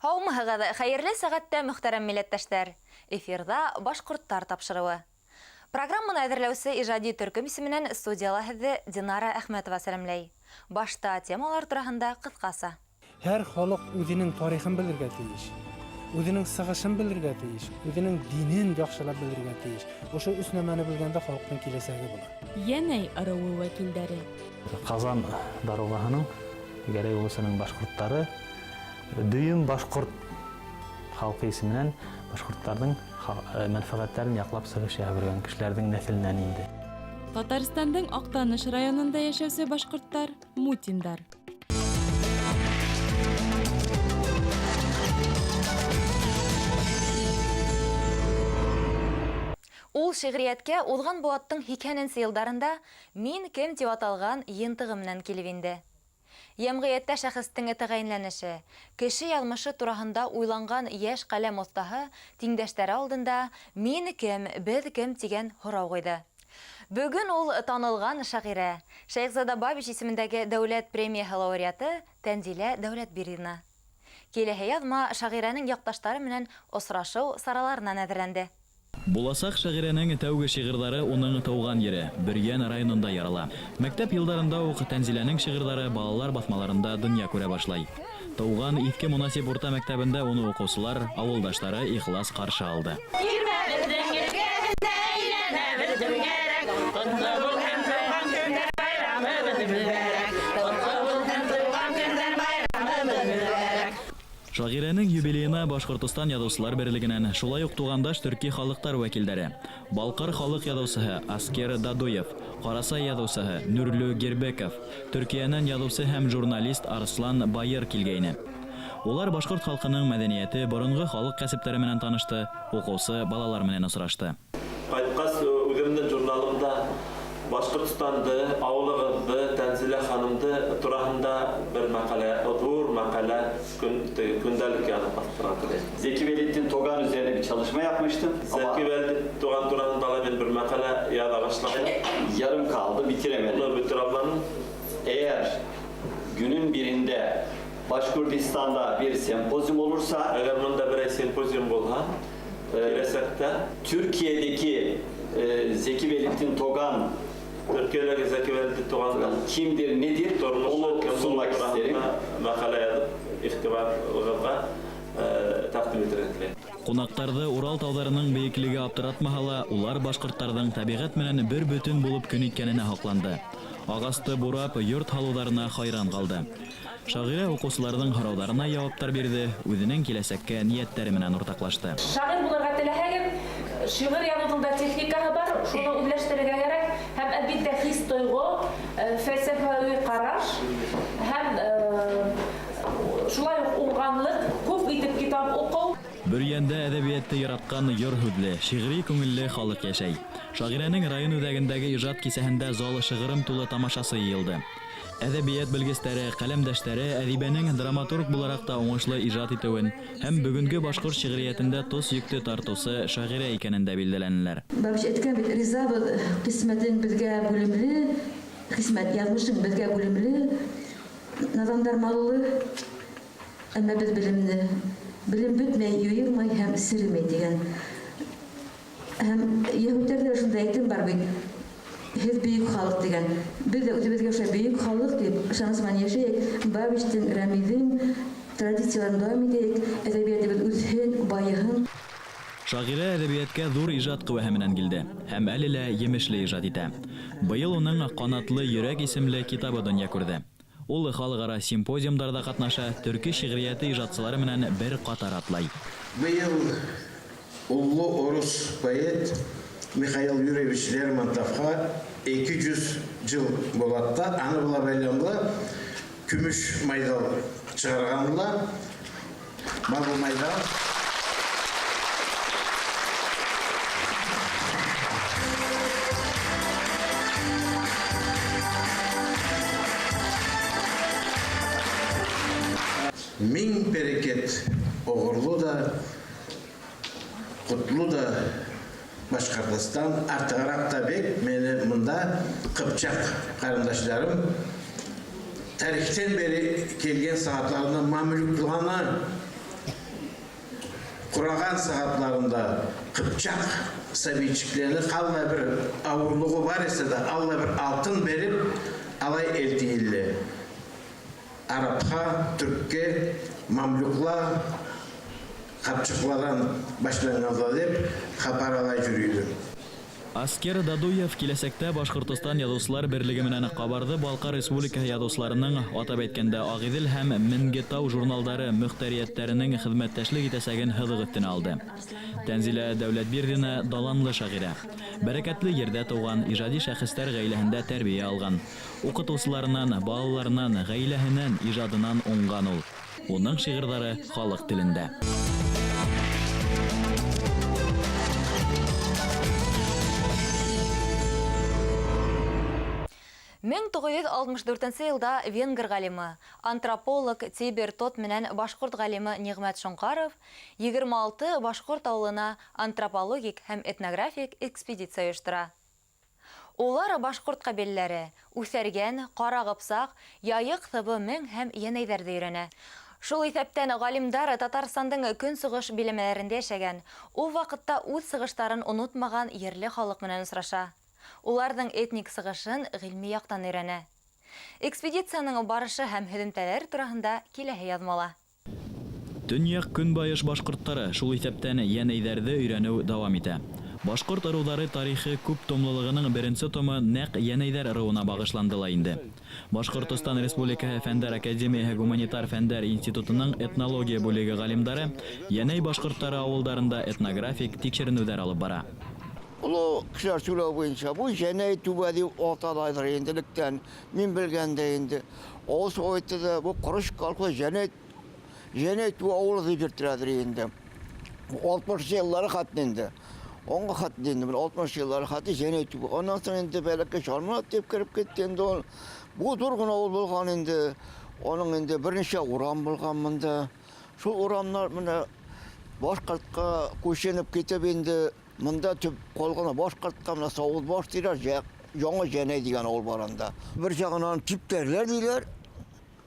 Һаумыһығыҙ, хәйерле сәғәттә, мөхтәрәм милләттәштәр! Эфирҙа Башҡорттар тапшырыуы. Программаны әҙерләүсе ижади төркөм исеменән студияла һеҙҙе Динара Әхмәтова сәләмләй. Башта темалар тураһында ҡыҫҡаса. Һәр халыҡ үҙенең тарихын белергә тейеш, үҙенең сығышын белергә тейеш, үҙенең динен яҡшылап белергә тейеш. Ошо өс нәмәне белгәндә халыҡтың киләсәге була. Йәнәй ырыуы вәкилдәре. Ҡазан даруғаһының Гәрәй улусының башҡорттары дөйөм башҡорт халҡы исеменән башҡорттарҙың мәнфәғәттәрен яҡлап сығыш яһап йөрөгән кешеләрҙең нәҫеленән инде. Татарстандың Актаныш районында йәшәүсе башҡорттар, мутиндар. Ул шиғриәткә уҙған быуаттың һикһәненсе йылдарында Мин кем тип аталған йыйынтығы менән килеп инде. Йәмғиәттә шәхестең тәғәйенләнеше, кеше яҙмышы тураһында уйланған йәш ҡәләм оҫтаһы тиңдәштәре алдында Мин кем, беҙ кем тигән һорау ҡуйҙы. Бөгөн ул танылған шағирә, Шәйехзада Бабич исемендәге дәүләт премияһы лауреаты Тәнзилә Дәүләтбирҙина. Киләһе яҙма шағирәнең яҡташтары менән осрашыу сараларынан әҙерләнде. Буласаҡ шағирәнең тәүге шиғырҙары уның тыуған ере, Бөрйән районында ярала. Мәктәп йылдарында уҡ Тәнзиләнең шиғырҙары балалар баҫмаларында донъя күрә башлай. Тыуған Иҫке Монасип урта мәктәбендә уны уҡыусылар, ауылдаштары ихлас ҡаршы алды. Тирмәбеҙҙең эргәһендә әйләнәбеҙ түңәрәк, Ҡотло булһын тыуған көндәр байрамыбыҙ мөбәрәк. Ҡотло булһын тыуған көндәр байрамыбыҙ мөбәрәк. Шағирәнең юбилейына Башҡортостан Яҙыусылар берлегенән, шулай уҡ туғандаш төрки халыҡтар вәкилдәре, Балҡар халыҡ яҙыусыһы Аскер Дадуев, Ҡарасай яҙыусыһы Нүрлү Гербеков, Төркиәнән яҙыусы һәм журналист Арслан Байыр килгәйне. Улар башҡорт халҡының мәҙәниәте, боронғо халыҡ кәсептәре менән танышты, уҡыусы балалар менән осрашты. Ҡайтҡас, үҙемдең журналымда Башҡортостанды, ауылығыҙҙы, Тәнзилә ханымды тураһында бер мәҡәлә, ҙур мәҡәлә көн, көндәлек яҙып баҫтырырға теләйем. Zeki Velid'in Togan üzerine bir çalışma yapmıştım ama Зәки Вәлид Туған тураһында ла мин бер мәҡәлә яҙа башлағайным. yarım kaldı, bitiremedim. Уны бөтөрә алманым. Eğer günün birinde Başkurdistan'da bir sempozyum olursa Әгәр монда берәй симпозиум булһа, киләсәктә Türkiye'deki Zeki Velid'in Togan Төркиәләге Зәки Вәлид Туғандың kimdir, nedir тормошо, onu кем булыуы sunmak isterim. тураһында мәҡәлә яҙып, иғтибарығыҙға тәҡдим итергә теләйем. Ҡунаҡтарҙы Урал тауҙарының бейеклеге аптыратмаһа ла, улар башҡорттарҙың тәбиғәт менән бер бөтөн булып көн иткәненә һоҡланды. Ағасты бурап, йорт һалыуҙарына хайран ҡалды. Шағирә уҡыусыларҙың һорауҙарына яуаптар бирҙе, үҙенең киләсәккә ниәттәре менән уртаҡлашты. Шағир булырға теләһәгеҙ, шиғыр яҙыуҙың да техникаһы бар, шуны үҙләштерергә кәрәк. Һәм, әлбиттә, хис-тойғо, фәлсәфәүи ҡараш һәм шулай уҡ уңғанлыҡ, күп итеп китап уҡыу. Бөрйәндә әҙәбиәтте яратҡан йор һүҙле, шиғри күңелле халыҡ йәшәй. Шағирәнең район үҙәгендәге ижад кисәһендә зал шығырым тулы тамашасы йыйылды. Әҙәбиәт белгестәре, ҡәләмдәштәре әҙибәнең драматург булараҡ та уңышлы ижад итеүен һәм бөгөнгө башҡорт шиғриәтендә тос йөктө тартыусы шағирә икәнен дә билдәләнеләр. Бабич әйткән бит, ризабыҙ, ҡисмәтең беҙгә бүлемле, ҡисмәт, яҙмышың беҙгә бүлемле, наҙандар маллы, әммә беҙ белемле. Белем бөтмәй, юйылмай һәм серемәй тигән. Һәм йәһүдтәрҙә шундай әйтем бар бит, һеҙ бөйөк халыҡ тигән. Беҙ ҙә үҙебеҙгә шулай бөйөк халыҡ тип ышаныс менән йәшәйек, Бабичтың, Рәмиҙең традицияларын дауам итәйек, әҙәбиәтебеҙ үҫһен, байыһын. Шағирә әҙәбиәткә ҙур ижад ҡеүәһе менән килде һәм әле лә емешле ижад итә. Быйыл уның Ҡанатлы йөрәк исемле китабы донъя күрҙе. Ул халыҡ-ара симпозиумдарҙа ҡатнаша, төрки шиғриәте ижадсылары менән бер ҡатар атлай. Быйыл уллу орус поэт Михаил Юрьевич Лермонтовға 200 жыл болады да, аны була байламла күмүш майдал чыгарганла. Бу майдал миң берекет оғырлу да, ҡотло да Башҡортостан, артығыраҡ та бик мине мында ҡыпчаҡ ҡарындаштарым тарихтан бери келген сааттарында мамлюкланы Qurağan saatlarında Qıpçaq sabiyçiklerini qalla bir avurluğu var ise de alla bir altın berip alay eltiyille. Arapqa, Türkke, Mamlükla, Qapçıqlardan başlanğanlar dep hapar alay yürüydü. Аскер Дадуев киләсәктә Башкортостан яҙыусылар берлеге менән Ҡабарҙы-Балҡар Республикаһы яҙыусыларының, атап әйткәндә, Ағиҙел һәм Менгетау журналдары мөхтәриәттәренең хеҙмәттәшлек итәсәген һыҙыҡ өҫтөнә алды. Тәнзилә Дәүләтбирҙина даланлы шағирә. Бәрәкәтле ерҙә тыуған, ижади шәхестәр ғаиләһендә тәрбиә алған. Уҡытыусыларынан, балаларынан, ғаиләһенән, ижадынан уңған ул. Уның шиғырҙары халыҡ телендә. 1964 йылда венгр ғалимы, антрополог Тибер Тот менән башҡорт ғалимы Ниғмәт Шоңҡаров 26 башҡорт ауылына антропологик һәм этнографик экспедиция ойоштора. Улар башҡорт ҡәбиләләре, Үҫәргән, Ҡара Ҡыпсаҡ, Яйыҡ, Ҫыбы, Мең һәм Йәнәйҙәрҙе өйрәнә. Шул иҫәптән ғалимдар Татарстандың көнсығыш биләмәләрендә йәшәгән, ул ваҡытта үҙ сығыштарын онотмаған ерле халыҡ менән осраша. Уларҙың этник сығышын ғилми яҡтан өйрәнә. Экспедицияның барышы һәм һөҙөмтәләре тураһында киләһе яҙмала. Төньяҡ көнбайыш башҡорттары, шул иҫәптән йәнәйҙәрҙе өйрәнеү дауам итә. Башҡорт ырыуҙары тарихы күп томлылығының беренсе томы нәҡ йәнәйҙәр ырыуына бағышланды ла инде. Башҡортостан Республикаһы Фәндәр Академияһы Гуманитар фәндәр институтының этнология бүлеге ғалимдары йәнәй башҡорттары ауылдарында этнографик тикшеренеүҙәр алып бара. Оло кешеләр сөйләү буйынса, бу Йәнәй түбә дип аталайҙыр инде электән. Мин белгәндә инде. Авыл советы да бу Ҡорыш колхоз Йәнәй Йәнәй түбә авылы дип йөртеләдер инде. 60 йыллары хатны инде. Онға хатны инде, 60 йыллары хаты Йәнәй түбә. Аннан соң инде бәләкәй Шалманат дип кереп китте инде ул. Бу ҙур ғына авыл булған инде. Уның инде бер нисә урам булған монда. Шул урамнар менә башҡортҡа күсенеп китеп инде. Мында төп ҡалған башҡортҡа менә Сауылбаш тиләр, Яңы Йәнәй тигән ауыл бар анда. Бер яғынан типтәрләр диләр,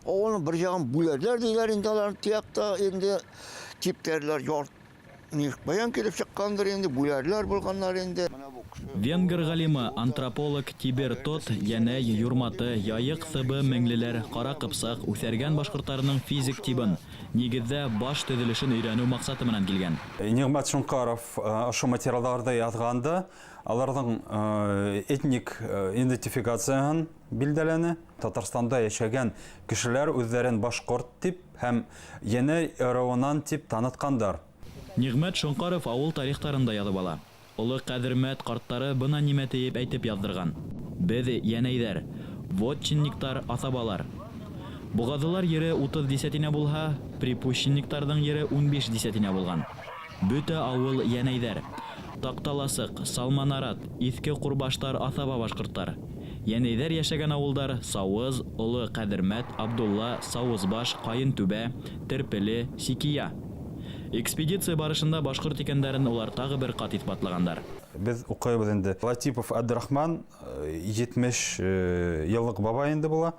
ауылның бер яғын бүләрләр диләр инде алар тияҡта инде типтәрләр баян килеп сыҡҡандыр инде, бүләрләр булғандар инде. Венгр ғалимы, антрополог Тибер Тот Йәнәй, Юрматы, Яйыҡ, Ҫыбы, Меңлеләр, Ҡара Ҡыпсаҡ, Үҫәргән башҡорттарының физик тибын, нигеҙҙә баш төҙөлөшөн өйрәнеү маҡсаты менән килгән. Ниғмәт Шоңҡаров ошо материалдарҙы яҙғанда аларҙың этник идентификацияһын билдәләне. Татарстанда йәшәгән кешеләр үҙҙәрен башҡорт тип һәм Йәнәй ырыуынан тип танытҡандар. Ниғмәт Шоңҡаров ауыл тарихтарын да яҙып ала. Оло Ҡәҙермәт ҡарттары бына нимә тиеп әйтеп яҙҙырған. Беҙ йәнәйҙәр, вотчинниктар, аҫабалар. Боғаҙылар ере 30 десятина булһа, припущенниктарҙың ере 15 десятина булған. Бөтә ауыл йәнәйҙәр. Таҡталасыҡ, Салманарат, Иҫке Ҡурбаштар, аҫаба башҡорттар. Йәнәйҙәр йәшәгән ауылдар Сауыз, Оло Ҡәҙермәт, Абдулла, Сауызбаш, Ҡайынтүбә, Терпеле, Сикия. Экспедиция барышында башҡорт икәндәрен улар тағы бер ҡат иҫбатлағандар. Беҙ уҡыйбыҙ инде. Латипов Абдрахман 70 йыллыҡ бабай инде була.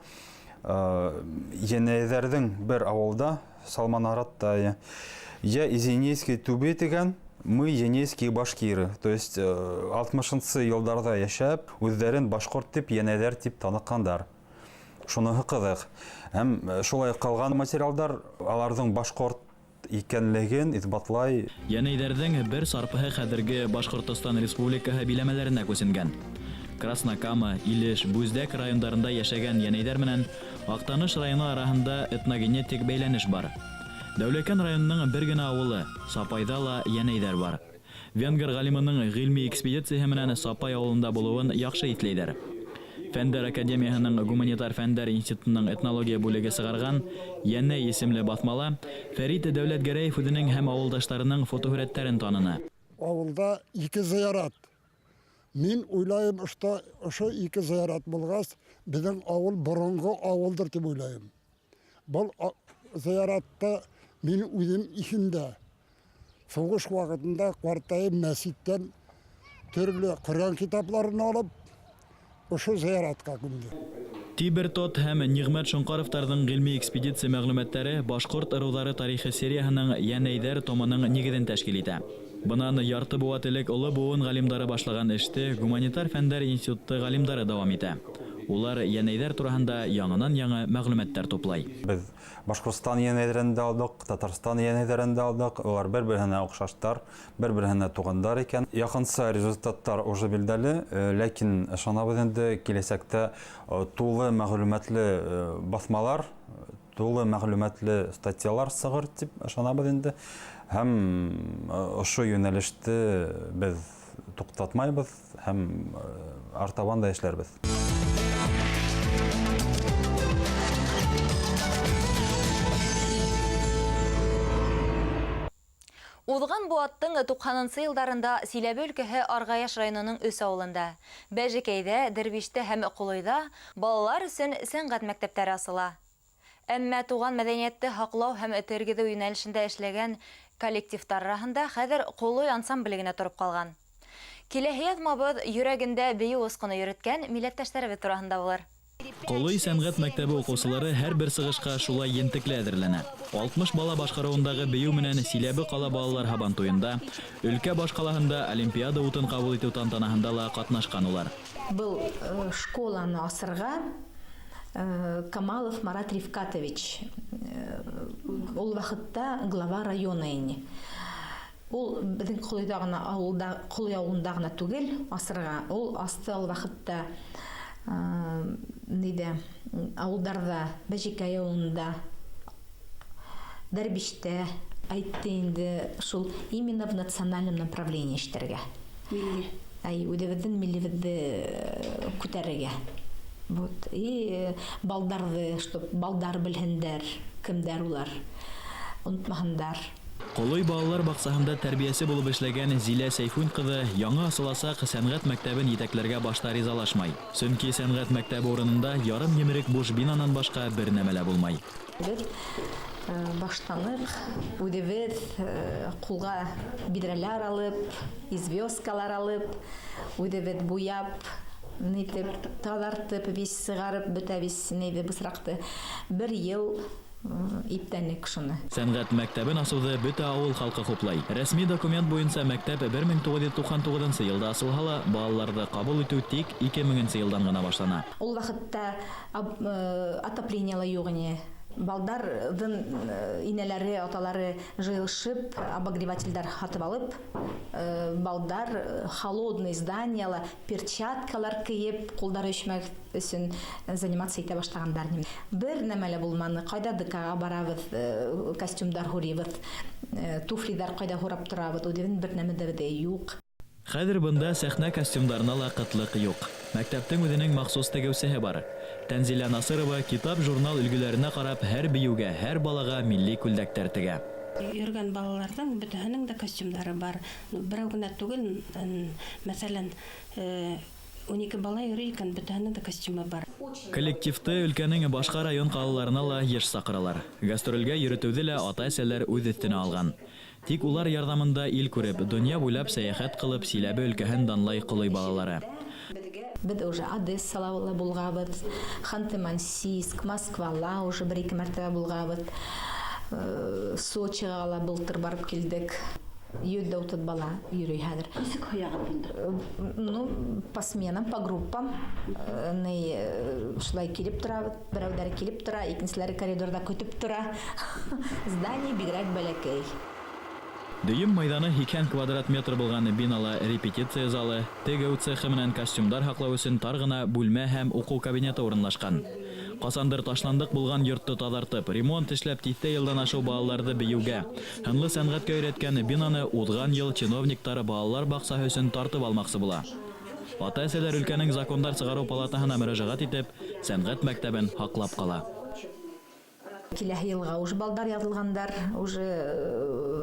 Йәнәйҙәрҙең бер ауылда, Салманаратта, я из Енейской Түбе тигән, мы енейские башкиры. То есть 60-нсы йылдарҙа йәшәп, үҙҙәрен башҡорт тип, йәнәйҙәр тип танытҡандар. Шуныһы ҡыҙыҡ. Һәм шулай ҡалған материалдар аларҙың башҡорт икәнлеген иҫбатлай. Йәнәйҙәрҙең бер сарпыһы хәҙерге Башҡортостан Республикаһы биләмәләренә күсенгән. Краснокама, Илеш, Бүздәк райондарында йәшәгән йәнәйҙәр менән Аҡтаныш районы араһында этногенетик бәйләнеш бар. Дәүләкән районының бер генә ауылы Сапайҙа ла йәнәйҙәр бар. Венгр ғалимының ғилми экспедицияһы менән Сапай ауылында булыуын яҡшы иҫләйҙәр. Фәндәр Академияһының Гуманитар фәндәр институтының этнология бүлеге сығарған Йәнәй исемле баҫмала Фәрит Дәүләтгәрәев үҙенең һәм ауылдаштарының фотоһүрәттәрен таныны. Ауылда ике зыярат. Мин уйлайым, что ошо ике зыярат булғас, беҙҙең ауыл боронғо ауылдыр тип уйлайым. Был зыяратта мин үҙем иҫемдә. Һуғыш ваҡытында ҡартайым мәсеттән төрлө Ҡөрьән китапларын алып, ошо зыяратҡа күмде. Тибер Тот һәм Ниғмәт Шоңҡаровтарҙың ғилми экспедиция мәғлүмәттәре «Башҡорт ырыуҙары тарихы» серияһының «Йәнәйҙәр» томының нигеҙен тәшкил итә. Бынан ярты быуат элек оло быуын ғалимдары башлаған эште Гуманитар фәндәр институты ғалимдары дауам итә. Улар йәнәйҙәр тураһында яңынан-яңы мәғлүмәттәр туплай. Беҙ Башҡортостан йәнәйҙәрен дә алдыҡ, Татарстан йәнәйҙәрен дә алдыҡ. Улар бер-береһенә оҡшаштар, бер-береһенә туғандар икән. Яҡынса результаттар уже билдәле, ләкин ышанабыҙ инде киләсәктә тулы мәғлүмәтле баҫмалар, тулы мәғлүмәтле статьялар сығыр тип ышанабыҙ инде. Һәм ошо йүнәлеште беҙ туҡтатмайбыҙ һәм артабан да эшләрбеҙ. Уҙған быуаттың 90-нсы йылдарында Силәбе өлкәһе Арғаяш районының өс ауылында, Бәжекәйҙә, Дербиштә һәм Ҡолойҙа балалар өсөн сәнғәт мәктәптәре асыла. Әммә туған мәҙәниәтте һаҡлау һәм тергеҙеү йүнәлешендә эшләгән коллективтар араһында хәҙер Ҡолой ансамбле генә тороп ҡалған. Киләһе яҙмабыҙ йөрәгендә бейеү осҡоно йөрөткән милләттәштәребеҙ тураһында булыр. Ҡолой сәнғәт мәктәбе уҡыусылары һәр бер сығышҡа шулай ентекле әҙерләнә. 60 бала башҡарыуындағы бейеү менән Силәбе ҡала балалар һабантуйында, өлкә баш ҡалаһында Олимпиада утын ҡабул итеү тантанаһында ла ҡатнашҡан улар. Был школаны асырға Камалов Марат Рифкатович, ул ваҡытта глава района ине. Ул беҙҙең Ҡолойҙа ғына, ауылда, Ҡолой ауылында ғына түгел асырға, ул асты ул ваҡытта ниҙә, ауылдарҙа, Бәжекәй ауылында, Дәрбиштә әйтте инде шул именно в национальном направлении эшләргә. Милли. Әй, үҙебеҙҙең миллибеҙҙе күтәрергә. Вот. И балдарҙы, чтоб балдар белһендәр, кемдәр улар, онотмаһындар. Ҡолой балалар баҡсаһында тәрбиәсе булып эшләгән Зилә Сәйфүн ҡыҙы яңы асыласаҡ сәнғәт мәктәбен етәкләргә башта ризалашмай. Сөнки сәнғәт мәктәбе урынында ярым емерек буш бинанан башҡа бер нәмә лә булмай. Беҙ баштаныҡ, үҙебеҙ ҡулға биҙрәләр алып, известкалар алып, үҙебеҙ буяп, нитеп, таҙартып, вис сығарып, бөтә вис нейҙе бысраҡты. Бер йыл иптәнек шуны. Сәнғәт мәктәбен асыуҙы бөтә ауыл халҡы хуплай. Рәсми документ буйынса мәктәп 1999 йылда асылһа ла, балаларҙы ҡабул итеү тик 2000 йылдан ғына башлана. Ул ваҡытта отопление ла юҡ ине. Балдарҙың инәләре, аталары жыйылышып, обогревателдәр һатып алып, балдар холодный зданияла перчаткалар кейеп, ҡулдары өшмәк өсөн заниматься итә башлағандар. Бер нәмә лә булманы. Ҡайҙа ДК-ға барабыҙ, костюмдар һурибыҙ, туфлиҙар ҡайҙа һурап торабыҙ, үҙебеҙҙең бер нәмә дә юҡ. Хәҙер бында сәхнә костюмдарына ла ҡытлыҡ юҡ. Мәктәптең үҙенең махсус тегеүсеһе бар. Тәнзилә Насырова китап-журнал өлгөләренә ҡарап һәр бейеүгә, һәр балаға милли күлдәктәр тегә. Йөргән балаларҙың бөтәһенең дә костюмдары бар. Берәү генә түгел, мәҫәлән, 12 бала йөрөй икән, бөтәһенең дә костюмы бар. Коллективты өлкәнең башҡа район ҡалаларына ла йыш саҡыралар. Гастролгә йөрөтөүҙе лә ата-әсәләр үҙ өҫтөнә алған. Тик улар ярҙамында ил күреп, донъя буйлап сәйәхәт ҡылып, Силәбе өлкәһен данлай Ҡолой балалары. Беҙ уже Одессала булғабыҙ, Ханты-Мансийск, Москвала уже бер-ике мәртәбә булғабыҙ, Сочиға ла былтыр барып килдек. 130 бала йөрөй хәҙер. Нисек һуяғыҙ бында? Ну, по сменам, по группам. Шулай килеп тора, берәүҙәре килеп тора, икенселәре коридорҙа көтөп тора. Здание бигерәк бәләкәй. Дөйөм майҙаны 80 квадрат метр булған бинала репетиция залы, тегеү цехы менән костюмдар һаҡлау өсөн тар ғына бүлмә һәм уҡыу кабинеты урынлашҡан. Ҡасандыр ташландыҡ булған йортто таҙартып, ремонт эшләп тиҫтә йылдан ашыу балаларҙы бейеүгә, һынлы сәнғәткә өйрәткән бинаны уҙған йыл чиновниктары балалар баҡсаһы өсөн тартып алмаҡсы була. Ата-әсәләр өлкәнең закондар сығарыу палатаһына мөрәжәғәт итеп, сәнғәт мәктәбен һаҡлап ҡала. Киләһе йылға уже балдар яҙылғандар, уже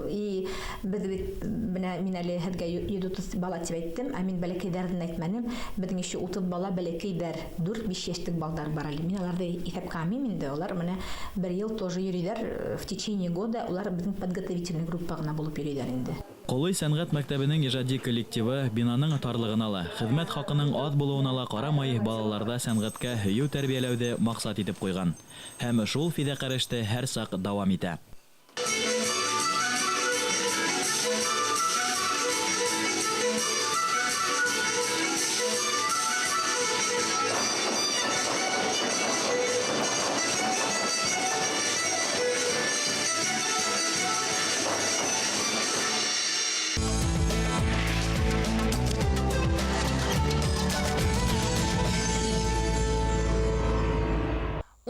и Беҙ бит менә мин әле һеҙгә 130 бала тип әйттем, ә мин бәләкәйҙәрҙен әйтмәнем. Беҙҙең еще 30 бала бәләкәйҙәр, 4-5 йәшлек балдар бар әле. Мин аларҙы иҫәпкә алмайым инде. Улар менә бер йыл тоже йөрөйҙәр, в течение года улар беҙҙең подготовительный группа ғына булып йөрөйҙәр инде. Ҡолый сәнғәт мәктәбенең ижади коллективы бинаның тарлығына ла, хеҙмәт хаҡының аҙ булыуына ла ҡарамай, балаларҙа сәнғәткә һөйөү тәрбиәләүҙе маҡсат итеп ҡуйған. Һәм шул фиҙаҡәр эште һәр саҡ дауам итә.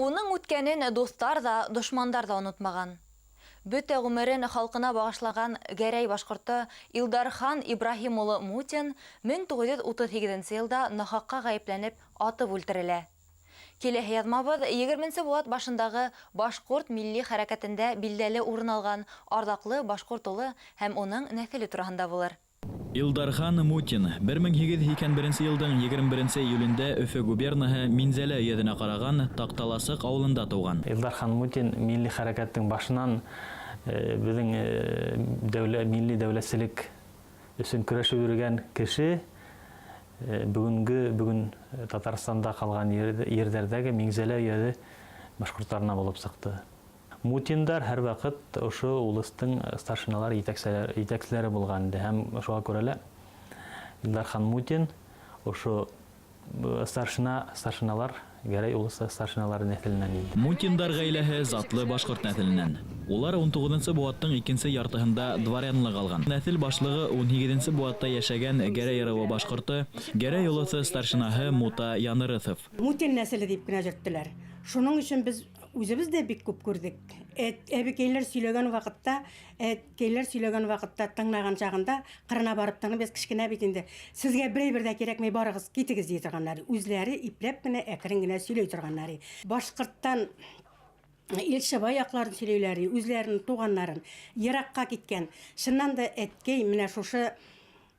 Уның үткәнен дуҫтар ҙа, дошмандар ҙа онотмаған. Бөтә ғүмерен халҡына бағышлаған Гәрәй башҡорто Илдархан Ибраһим улы Мутин 1938 йылда нахаҡҡа ғәйепләнеп атып үлтерелә. Киләһе яҙмабыҙ 20-нсе быуат башындағы башҡорт милли хәрәкәтендә билдәле урын алған арҙаҡлы башҡорт улы һәм уның нәҫеле тураһында булыр. Илдархан Мутин 1881 йылдың 21 июлендә Өфө губернаһы Минзәлә өйәҙенә ҡараған Таҡталасыҡ ауылында тыуған. Илдархан Мутин милли хәрәкәттең башынан беҙҙең милли дәүләтселек өсөн көрәшеп йөрөгән кеше, бөгөн Татарстанда ҡалған ерҙәрҙәге Минзәлә өйәҙе башҡорттарына булып сыҡты. Мутиндар һәр ваҡыт ошо улыстың старшиналар етәкселәре булған инде, һәм шуға күрә лә Илдархан Мутин ошо старшиналар Гәрәй улысы старшиналары нәҫеленән инде. Мутиндар ғаиләһе затлы башҡорт нәҫеленән. Улар 19-нсы быуаттың икенсе яртыһында дворянлыҡ алған. Нәҫел башлығы 18-нсе быуатта йәшәгән Гәрәй ырыуы башҡорто, Гәрәй улысы старшинаһы Мута Янырыҫов. Мутин нәҫеле тип кенә йөрттөләр. Шуның өсөн беҙ үҙебеҙ ҙә бик күп күрҙек. Әбекәйләр сөйләгән ваҡытта, әткәйләр сөйләгән ваҡытта тыңлаған чағында ҡырына барып тыңлап, беҙ кескенә бит инде. Сезгә берәй бер ҙә кәрәкмәй, барығыҙ, китегеҙ тей торғандар. Үҙләре ипләп кенә, әкрен генә сөйләй торғандар. Башҡорттан Илшыбай яҡларын сөйләйләр, үҙләренең туғаннарын йыраҡҡа киткән. Чыннан да әткәй менә шушы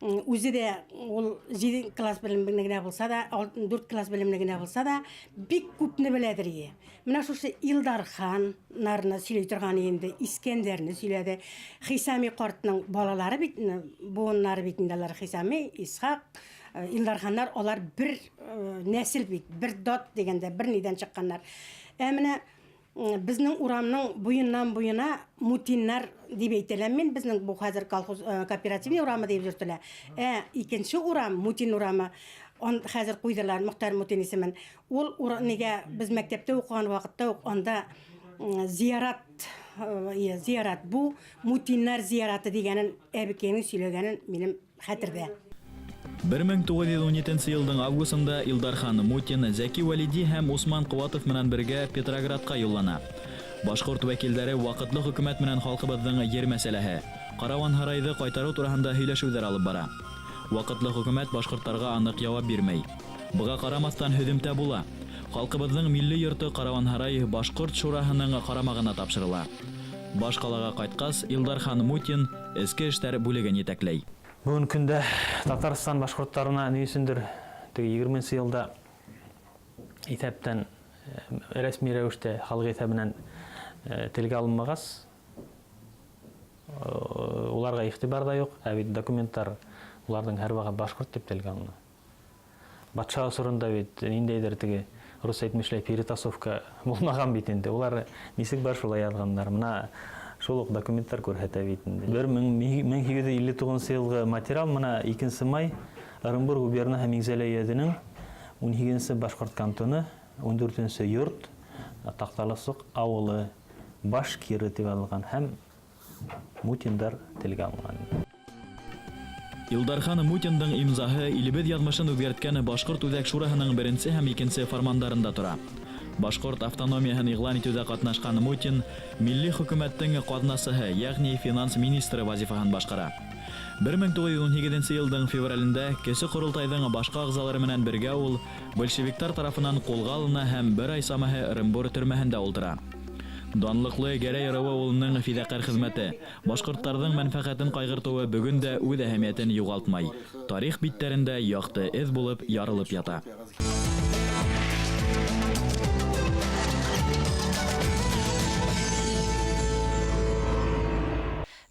үҙе дә ул 7 класс белемле генә булса да, 4 класс белемле генә булса да, бик күпне беләдер ие. Менә шушы Илдарханнарны сөйләй торган инде, Искәндәрне сөйләде. Хисами картның балалары бит, буыннары бит инде алар, Хисами, Исхак, Илдарханнар, алар бер нәсел бит, бер дат дигәндә бер нидән чыкканнар. Ә менә безнең урамның буйыннан буйына Мутиннар дип әйтәләм мин, безнең бу хәзер колхоз кооперативный урамы дип йөртелә. Ә икенче урам Мутин урамы, он хәзер куйдылар Мөхтәр Мутин исемен. Ул нигә без мәктәптә укыган вакытта ук анда зиярат, зиярат бу Мутиннар зияраты дигәнен әбекәйнең сөйләгәнен минем хәтердә. 1917 йылдың августында Илдархан Мутин Зәки Вәлиди һәм Усман Ҡыуатов менән бергә Петроградҡа юллана. Башҡорт вәкилдәре ваҡытлы хөкүмәт менән халҡыбыҙҙың ер мәсьәләһе, Караван-һарайҙы ҡайтарыу тураһында һөйләшеүҙәр алып бара. Ваҡытлы хөкүмәт башҡорттарға аныҡ яуап бирмәй. Быға ҡарамаҫтан һөҙөмтә була. Халҡыбыҙҙың милли йорто Караван-һарай Башҡорт шураһының ҡарамағына тапшырыла. Баш ҡалаға ҡайтҡас, Илдархан Мутин эске эштәр бүлеген етәкләй. Бөгөн көндә Татарстан башҡорттарына ни өсөндөр теге 20-нсе йылда иҫәптән рәсми рәүештә халыҡ иҫәбенән телгә алынмағас, уларға иғтибар ҙа юҡ. Ә бит документтар уларҙың һәр ваҡыт башҡорт тип телгә алына. Батша осоронда бит ниндәйҙер теге рус әйтмешләй перетасовка булмаған бит инде. Улар нисек бар шулай яҙғандар. Мына шул уҡ документтар күрһәтә бит инде. 1859 йылғы материал мына 2 май Ырымбур губернаһы Минзәлә өйәҙенең 18-нсе башҡорт кантоны, 14-нсе йорт, Таҡталасыҡ ауылы, Башкиры тип алынған һәм Мутиндар телгә алынған. Илдархан Мутиндың имзаһы илебеҙ яҙмышын үҙгәрткән Башҡорт Үҙәк Шураһының беренсе һәм икенсе фармандарында тора. Башҡорт автономияһын иғлан итеүҙә ҡатнашҡан Мутин милли хөкүмәттең ҡаҙнасыһы, йәғни финанс министры вазифаһын башҡара. 1918 йылдың февралендә Кесе ҡоролтайҙың башҡа ағзалары менән бергә ул большевиктар тарафынан ҡулға алына һәм бер ай самаһы Ырымбур төрмәһендә ултыра. Данлыҡлы Гәрәй ырыуы улының фиҙаҡәр хеҙмәте, башҡорттарҙың мәнфәғәтен ҡайғыртыуы бөгөн дә үҙ әһәмиәтен юғалтмай. Тарих биттәрендә яҡты эҙ булып ярылып ята.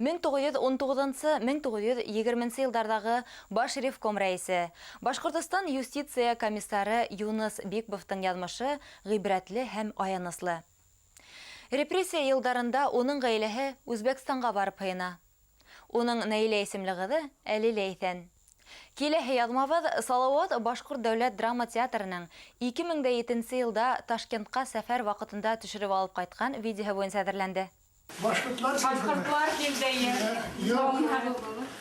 1919-1920 йылдарҙағы баш ревком рәйесе, Башҡортостан юстиция комиссары Юныс Бикбовтың яҙмышы ғибрәтле һәм аяныслы. Репрессия йылдарында уның ғаиләһе Үзбәкстанға барып һыйына. Уның Наилә исемле ҡыҙы әле лә иҫән. Киләһе яҙмабыҙ Салауат Башҡорт дәүләт драма театрының 2007 йылда Ташкентҡа сәфәр ваҡытында төшөрөп алып ҡайтҡан видеоһы буйынса әҙерләнде. Башҡортлар Башҡортлар килде. Юҡ,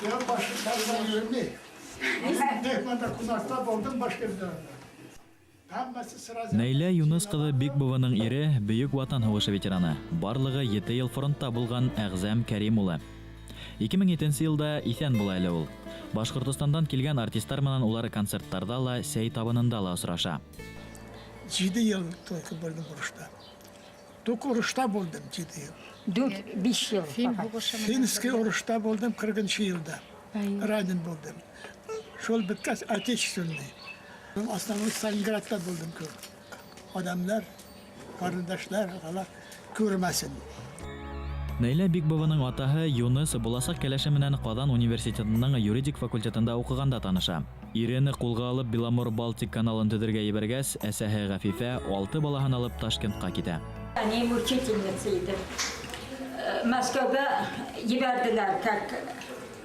юҡ, башҡортлар йөрөмәй. Мин ҡунаҡта булдым башҡортларҙа. Нәйлә Юныс ҡыҙы Бикбованың ире Бөйөк Ватан һуғышы ветераны, барлығы 7 йыл фронтта булған Әғзәм Кәрим улы. 2007 йылда иҫән була әле ул. Башҡортостандан килгән артистар менән улар концерттарҙа ла, сәй табынында ла осраша. 7 йыл только булдым орышта. Только орышта булдым 7 йыл. 4-5 йыл. Финский орышта булдым 40 йылда. Ранен булдым. Шул бөткәс отечественный. Основной Сталинградта булдым күп. Адамлар, ҡарындашлар, ағалар күрмәсен. Нәйлә Бикбованың атаһы Юныс буласаҡ кәләше менән Ҡаҙан университетының юридик факультетында уҡығанда таныша. Ирен ҡулға алып Беломор-Балтик каналын төҙөргә ебәргәс, әсәһе Ғәфифә 6 балаһын алып Ташкентҡа китә. Әнейем учительница иде. Мәскәүгә ебәрҙеләр, как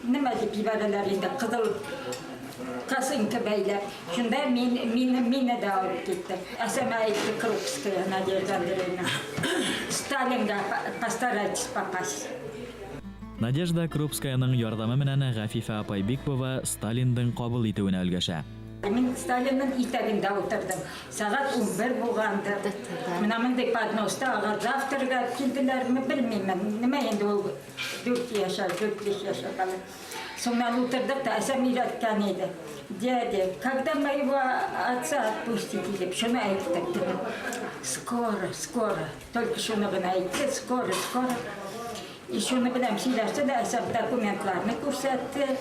нимә тип ебәрҙеләр инде, ҡыҙыл косынка бәйләп. Шунда мине дә алып китте. Әсәмә әйтте Крупская Надежда Андреевна. Сталинга постарайтесь попасть. Надежда Крупскаяның ярҙамы менән Ғәфифә апай Бикбова Сталиндың ҡабул итеүенә өлгәшә. Мин Сталиндың итәгендә ултырҙым. Сәғәт 11 булғанды. Мына мындай подноста ағар завтракка килделәрме белмәйем. Нимә инде ул 4 йәшәр, 4-5 йәшәр бала. Шунан ултырҙыҡ та әсәм өйрәткән ине. Дядя, когда моего отца отпустите, тип шуны әйттек. Скоро, скоро. Только шуны ғына әйтте, скоро, скоро. И шуны беләм сөйләште дә әсәм документларны күрһәтте.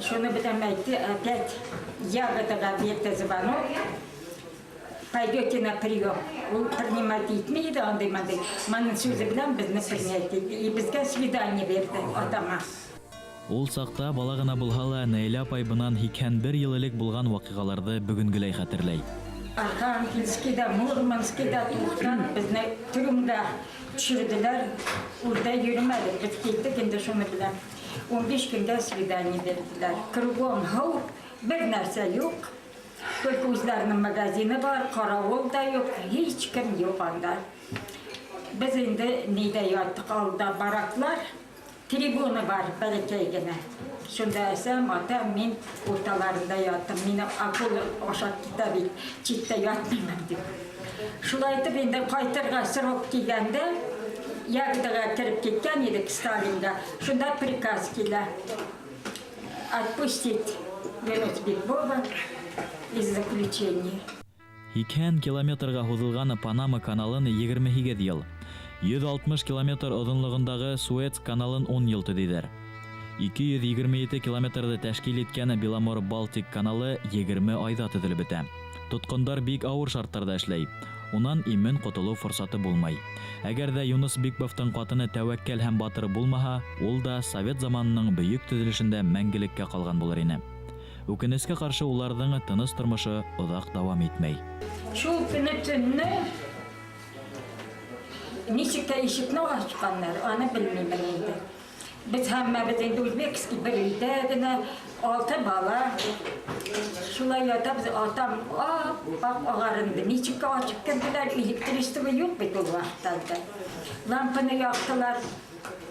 Шуны беләм әйтте, опять Ягодаға бирҙе звонок. Пойдете на прием. Ул принимать итмәй ине андай-мындай. Моның сүзе белән беҙне принять итте. И беҙгә свидание бирҙе атама. Ул саҡта бала ғына булһа ла, Нәйлә апай бынан 81 йыл элек булған ваҡиғаларҙы бөгөнгөләй хәтерләй. Архангельскийҙа, Мурманскийҙа туҡтап, беҙҙе трюмда төшөрҙөләр. Үрҙә йөрөмәлек, беҙ киттек инде шуны белән. 15 көнгә свидание бирҙеләр. Кругом һыу, бер нәрсә юҡ. Только үҙҙәренең магазины бар, ҡарауыл да юҡ, һис кем юҡ анда. Беҙ инде ниҙә яттыҡ, алда бараклар, трибуна бар бәләкәй генә. Шунда әсәм, атам, мин урталарында яттым. Мине акула ашап китә бит, ситтә ятмыйм дип. Шулай итеп инде ҡайтырға срок килгәндә, Ягодаға кереп киткән идек Сталинға. Шунда приказ килә. Отпустить Юнус Бикбова из заключения. 80 километрға һуҙылған Панама каналын 28 йыл. 160 километр оҙонлоғондағы Суэц каналын 10 йыл төҙөйҙәр. 227 километрҙы тәшкил иткән Беломор-Балтик каналы 20 айҙа төҙөлөп бөтә. Тотҡондар бик ауыр шарттарҙа эшләй. Унан имен ҡотолоу форсаты булмай. Әгәр ҙә Юныс Бикбовтың ҡатыны тәүәккәл һәм батыр булмаһа, ул да совет заманының бөйөк төҙөлөшөндә мәңгелеккә ҡалған булыр ине. Үкенескә ҡаршы уларҙың тыныс тормошо оҙаҡ дауам итмәй. Шул көнө төнлө нисек тә ишекне асҡандар, аны белмәйем инде. Беҙ һәммәбеҙ инде узбекский бер өйҙә генә, 6 бала. Шулай ятабыҙ, атам ап-аҡ ағарынды. Нисек тә асып керҙеләр, электричество юҡ бит ул ваҡыттарҙа. Лампаны яҡтылар.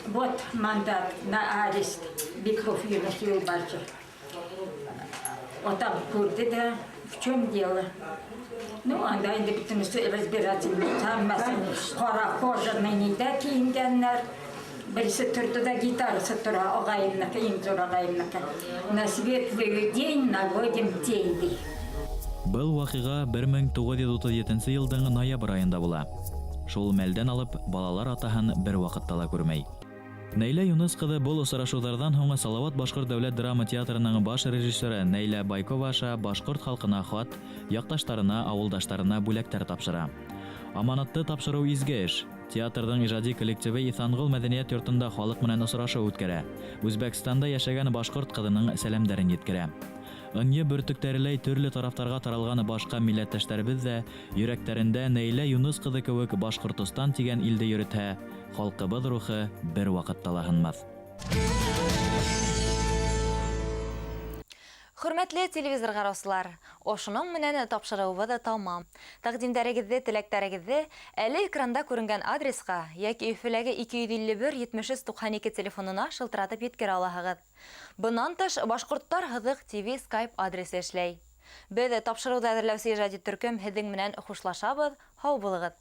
Вот мандат на арест Бикбов Юнус Юлбашев. Атам күрҙе дә, в чем дело? Ну, анда инде бөтөнөсө разбираться һәммәһе ҡара кожаный ниҙә кейенгәндәр. Берсе торҙо да гитарасы тора, ағайымныҡы, иң ҙур ағайымныҡы. На светлый день наводим тень, ти. Был ваҡиға 1937 йылдың ноябрь айында була. Шул мәлдән алып балалар атаһын бер ваҡытта ла күрмәй. Нәйлә Юныс ҡыҙы был осрашыуҙарҙан һуң Салават башҡорт дәүләт драма театрының баш режиссеры Нәйлә Байкова аша башҡорт халҡына хат, яҡташтарына, ауылдаштарына бүләктәр тапшыра. Аманатты тапшырыу изге эш. Театрҙың ижади коллективы Иҫанғол мәҙәниәт йортонда халыҡ менән осрашыу үткәрә. Үзбәкстанда йәшәгән башҡорт ҡыҙының сәләмдәрен еткерә. Ынйы бөртөктәреләй төрлө тарафтарға таралған башҡа милләттәштәребеҙ ҙә йөрәктәрендә Нәйлә Юныс ҡыҙы кеүек Башҡортостан тигән илде йөрөтһә, халҡыбыҙ рухы бер ваҡытта ла һынмаҫ. Хөрмәтле телевизор ҡараусылар, ошоноң менән тапшырыуыбыҙ тамам. Тәҡдимдәрегеҙҙе, теләктәрегеҙҙе әле экранда күренгән адресҡа йәки Өфөләге 251 73 92 телефонына шылтыратып еткерә алаһығыҙ. Бынан тыш Башҡорттар һыҙыҡ ТВ Skype адресы эшләй. Беҙ тапшырыуҙы әҙерләүсе ижади төркөм һеҙҙең менән хушлашабыҙ. Һау булығыҙ.